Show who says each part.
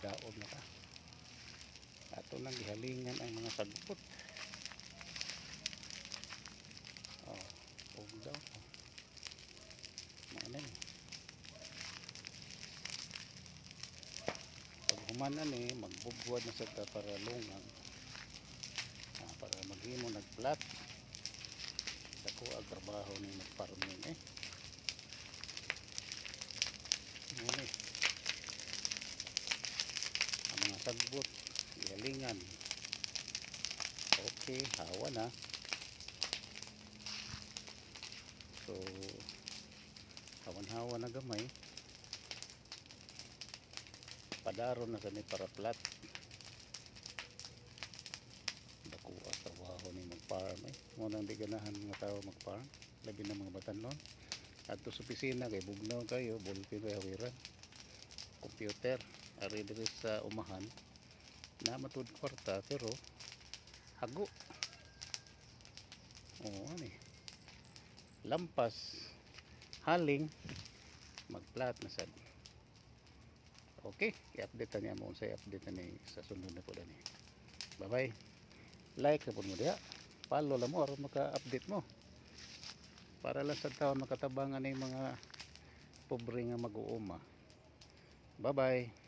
Speaker 1: Daog na ka. Ato lang gihalingan ang mga sagbot. Oh, ug daw. Mao na ni. Pag human ani, magbugwad na sad ta para lungang. Para maghimo nagplat. Dako ang trabaho ni mag-farming eh. Mao ni. Ang mga sagbot, gihalingan. Okay, hawa na. So, hawan-hawa na gamay. Padaron na sa ni para plat. Dako ang trabaho ni mag-farm eh. Mo nang di ganahan mga tao mag-farm. Labi na mga batanon. Adto sa opisina kay bugnaw kayo, ballpen kay hawiran. Computer, ari diri sa umahan na matud kwarta pero hago. Oo, ani. Lampas haling, magplat na sad. Okay, i-update na niya mo unsay update na ni sa sunod na po ani. Bye bye. Like na pud mo diha. Follow lang mo aron maka-update mo. Para lang sa taon makatabangan ni mga pobre nga mag-uuma. Bye bye.